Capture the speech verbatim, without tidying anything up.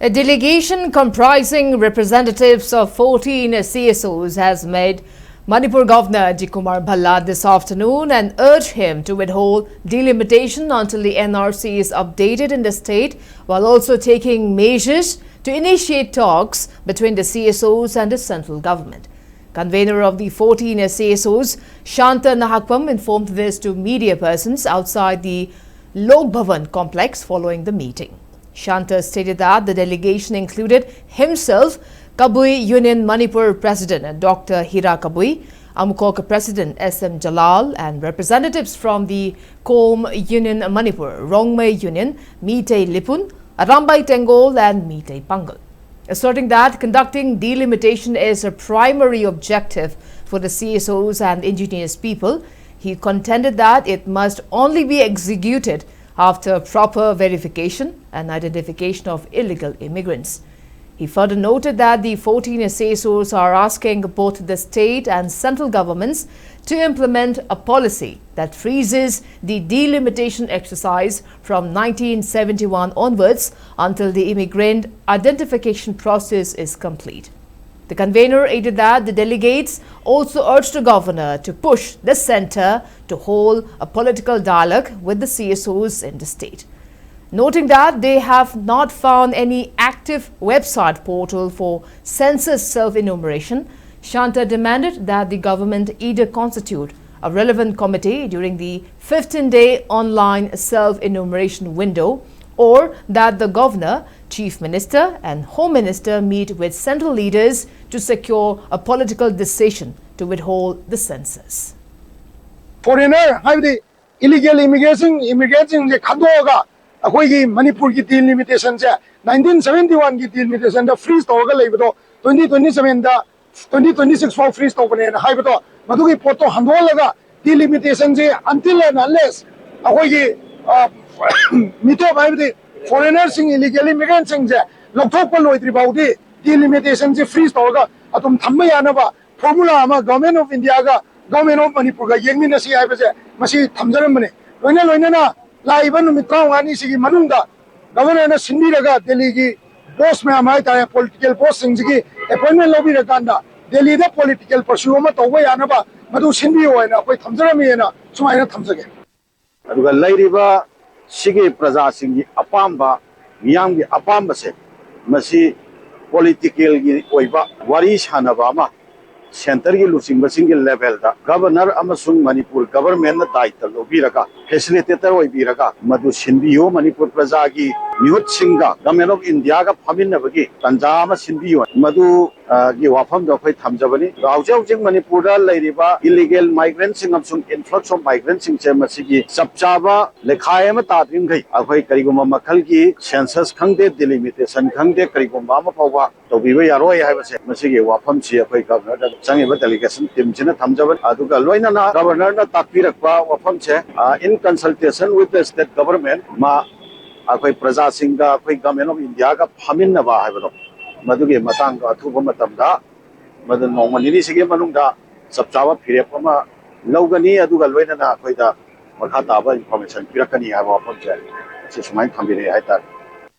A delegation comprising representatives of fourteen C S Os has met Manipur Governor Ajit Kumar Bhalla this afternoon and urged him to withhold delimitation until the N R C is updated in the state, while also taking measures to initiate talks between the C S Os and the central government. Convener of the fourteen C S Os, Shanta Nahakpam, informed this to media persons outside the Lok Bhavan complex following the meeting. Shanta stated that the delegation included himself, Kabui Union Manipur President Doctor Hira Kabui, Amukok President S M Jalal, and representatives from the Kom Union Manipur, Rongmei Union, Meitei Lipun, Arambai Tenggol, and Meitei Pangal. Asserting that conducting delimitation is a primary objective for the C S Os and indigenous people, he contended that it must only be executed after proper verification and identification of illegal immigrants. He further noted that the fourteen C S Os are asking both the state and central governments to implement a policy that freezes the delimitation exercise from nineteen seventy-one onwards until the immigrant identification process is complete. The convener added that the delegates also urged the governor to push the center to hold a political dialogue with the C S Os in the state. Noting that they have not found any active website portal for census self-enumeration, Shanta demanded that the government either constitute a relevant committee during the fifteen-day online self-enumeration window, or that the governor, chief minister, and home minister meet with central leaders to secure a political decision to withhold the census. Foreigner ꯍꯥꯏꯕꯗꯤ illegal immigration, immigrantꯁꯤꯡꯁꯦ ꯈꯟꯗꯣꯛꯑꯒ ꯑꯩꯈꯣꯏꯒꯤ ꯃꯅꯤꯄꯨꯔꯒꯤ delimitationꯁꯦ nineteen seventy oneꯒꯤ delimitationꯗ freeze ꯇꯧꯔꯒ ꯂꯩꯕꯗꯣ twenty twenty sevenꯗ twenty twenty six ꯐꯥꯎ freeze ꯇꯧꯕꯅꯦꯅ ꯍꯥꯏꯕꯗꯣ, ꯃꯗꯨꯒꯤ ꯄꯣꯠꯇꯣ ꯍꯟꯗꯣꯛꯍꯜꯂꯒ delimitationꯁꯦ until and unless ꯑꯩꯈꯣꯏꯒꯤ ꯃꯤꯇꯣꯞ ꯍꯥꯏꯕꯗꯤ foreignerꯁꯤꯡ, illegal immigrantꯁꯤꯡꯁꯦ ꯂꯧꯊꯣꯛꯄ ꯂꯣꯏꯗ꯭ꯔꯤ ꯐꯥꯎꯗꯤ delimitationꯁꯦ freeze ꯇꯧꯔꯒ ꯑꯗꯨꯝ ꯊꯝꯕ ꯌꯥꯅꯕ formula ꯑꯃ Government of Indiaꯒ Government of Manipurꯒ ꯌꯦꯡꯃꯤꯟꯅꯁꯤ ꯍꯥꯏꯕꯁꯦ ꯃꯁꯤ ꯊꯝꯖꯔꯝꯕꯅꯤ꯫ ꯂꯣꯏꯅ ꯂꯣꯏꯅꯅ ꯂꯥꯛꯏꯕ ꯅꯨꯃꯤꯠ ꯇꯔꯥꯃꯉꯥꯅꯤꯁꯤꯒꯤ ꯃꯅꯨꯡꯗ governorꯅ ꯁꯤꯟꯕꯤꯔꯒ ꯗꯦꯜꯂꯤꯒꯤ ꯕꯣꯁ ꯃꯌꯥꯝ ꯍꯥꯏꯇꯥꯔꯦ, ꯄꯣꯂꯤꯇꯤꯀꯦꯜ ꯕꯣꯁꯁꯤꯡꯁꯤꯒꯤ ꯑꯦꯄꯣꯏꯟꯃꯦꯟ ꯂꯧꯕꯤꯔꯀꯥꯟꯗ ꯗꯦꯜꯂꯤꯗ ꯄꯣꯂꯤꯇꯤꯀꯦꯜ ꯄꯔꯁꯨ ꯑꯃ ꯇꯧꯕ ꯌꯥꯅꯕ ꯃꯗꯨ ꯁꯤꯟꯕꯤꯌꯨ ꯍꯥꯏꯅ ꯑꯩꯈꯣꯏ ꯊꯝꯖꯔꯝꯃꯤ ꯍꯥꯏꯅ ꯁꯨꯃꯥꯏꯅ ꯊꯝꯖꯒꯦ꯫ ꯑꯗꯨꯒ ꯂꯩꯔꯤꯕ ꯁꯤꯒꯤ ꯄ꯭ꯔꯖꯥꯁꯤꯡꯒꯤ ꯑꯄꯥꯝꯕ, ꯃꯤꯌꯥꯝꯒꯤ ꯑꯄꯥꯝꯕꯁꯦ, ꯃꯁꯤ ꯄꯣꯂꯤꯇꯤꯀꯦꯜꯒꯤ ꯑꯣꯏꯕ ꯋꯥꯔꯤ ꯁꯥꯟꯅꯕ ꯑꯃ ꯁꯦꯟꯇꯔꯒꯤ ꯂꯨꯆꯤꯡꯕꯁꯤꯡꯒꯤ ꯂꯦꯚꯦꯜꯗ ꯒꯚꯔꯅꯔ ꯑꯃꯁꯨꯡ ꯃꯅꯤꯄꯨꯔ ꯒꯚꯔꯟꯃꯦꯟꯠꯅ ꯗꯥꯌꯤꯠꯇ ꯂꯧꯕꯤꯔꯒ, ꯐꯦꯁꯤꯂꯤꯇꯦꯇꯔ ꯑꯣꯏꯕꯤꯔꯒ ꯃꯗꯨ ꯁꯤꯟꯕꯤꯌꯨ꯫ ꯃꯅꯤꯄꯨꯔ ꯄ꯭ꯔꯖꯥꯒꯤ ꯃꯤꯍꯨꯠꯁꯤꯡꯒ ꯒꯚꯔꯟꯃꯦꯟꯠ ꯑꯣꯐ ꯏꯟꯗꯤꯌꯥꯒ ꯐꯝꯃꯤꯟꯅꯕꯒꯤ ꯇꯥꯟꯖꯥ ꯑꯃ ꯁꯤꯟꯕꯤꯌꯨ꯫ ꯃꯗꯨ ꯑ, ꯒꯤ ꯋꯥꯐꯝꯗꯣ ꯑꯩꯈꯣꯏ ꯊꯝꯖꯕꯅꯤ꯫ ꯑꯗꯣ ꯍꯧꯖꯤꯛ ꯍꯧꯖꯤꯛ ꯃꯅꯤꯄꯨꯔꯗ ꯂꯩꯔꯤꯕ ꯏꯂꯤꯒꯦꯜ ꯃꯥꯏꯒ꯭ꯔꯦꯟꯠꯁꯤꯡ ꯑꯃꯁꯨꯡ ꯏꯟꯐ꯭ꯂꯛꯁ ꯑꯣꯐ ꯃꯥꯏꯒ꯭ꯔꯦꯟꯠꯁꯤꯡꯁꯦ ꯃꯁꯤꯒꯤ ꯆꯞ ꯆꯥꯕ ꯂꯩꯈꯥꯏ ꯑꯃ ꯇꯥꯗ꯭ꯔꯤꯃꯈꯩ ꯑꯩꯈꯣꯏ ꯀꯔꯤꯒꯨꯝꯕ ꯃꯈꯜꯒꯤ ꯁꯦꯟꯁꯁ ꯈꯪꯗꯦ, ꯗꯤꯂꯤꯃꯤꯇꯦꯁꯟ ꯈꯪꯗꯦ, ꯀꯔꯤꯒꯨꯝꯕ ꯑꯃ ꯐꯥꯎꯕ ꯇꯧꯕꯤꯕ ꯌꯥꯔꯣꯏ ꯍꯥꯏꯕꯁꯦ, ꯃꯁꯤꯒꯤ ꯋꯥꯐꯝꯁꯤ ꯑꯩꯈꯣꯏ ꯒꯚꯔꯅꯔꯗ ꯆꯪꯉꯤꯕ ꯗꯦꯂꯤꯒꯦꯁꯟ ꯇꯤꯝꯁꯤꯅ ꯊꯝꯖꯕꯅꯤ꯫ ꯑꯗꯨꯒ ꯂꯣꯏꯅꯅ ꯒꯚꯔꯅꯔꯅ ꯇꯥꯛꯄꯤꯔꯛꯄ ꯋꯥꯐꯝꯁꯦ, ꯑ, in consultation with the state government, ꯃꯥ ꯑꯩꯈꯣꯏ ꯄ꯭ꯔꯖꯥꯁꯤꯡꯒ ꯑꯩꯈꯣꯏ ꯒꯚꯔꯟꯃꯦꯟꯠ ꯑꯣꯐ ꯏꯟꯗꯤꯌꯥꯒ ꯐꯝꯃꯤꯟꯅꯕ ꯍꯥꯏꯕꯗꯣ, ꯃꯗꯨꯒꯤ ꯃꯇꯥꯡꯗ ꯑꯊꯨꯕ ꯃꯇꯝꯗ, ꯃꯗꯨ ꯅꯣꯡꯃ ꯅꯤꯅꯤꯁꯤꯒꯤ ꯃꯅꯨꯡꯗ ꯆꯞ ꯆꯥꯕ ꯐꯤꯔꯦꯞ ꯑꯃ ꯂꯧꯒꯅꯤ꯫ ꯑꯗꯨꯒ ꯂꯣꯏꯅꯅ ꯑꯩꯈꯣꯏꯗ ꯃꯈꯥ ꯇꯥꯕ ꯏꯟꯐꯣꯔꯃꯦꯁꯟ ꯄꯤꯔꯛꯀꯅꯤ ꯍꯥꯏꯕ ꯋꯥꯐꯝꯁꯦ ꯑꯁꯤ ꯁꯨꯃꯥꯏꯅ ꯊꯝꯕꯤꯔꯛꯑꯦ ꯍꯥꯏꯇꯥꯔꯦ꯫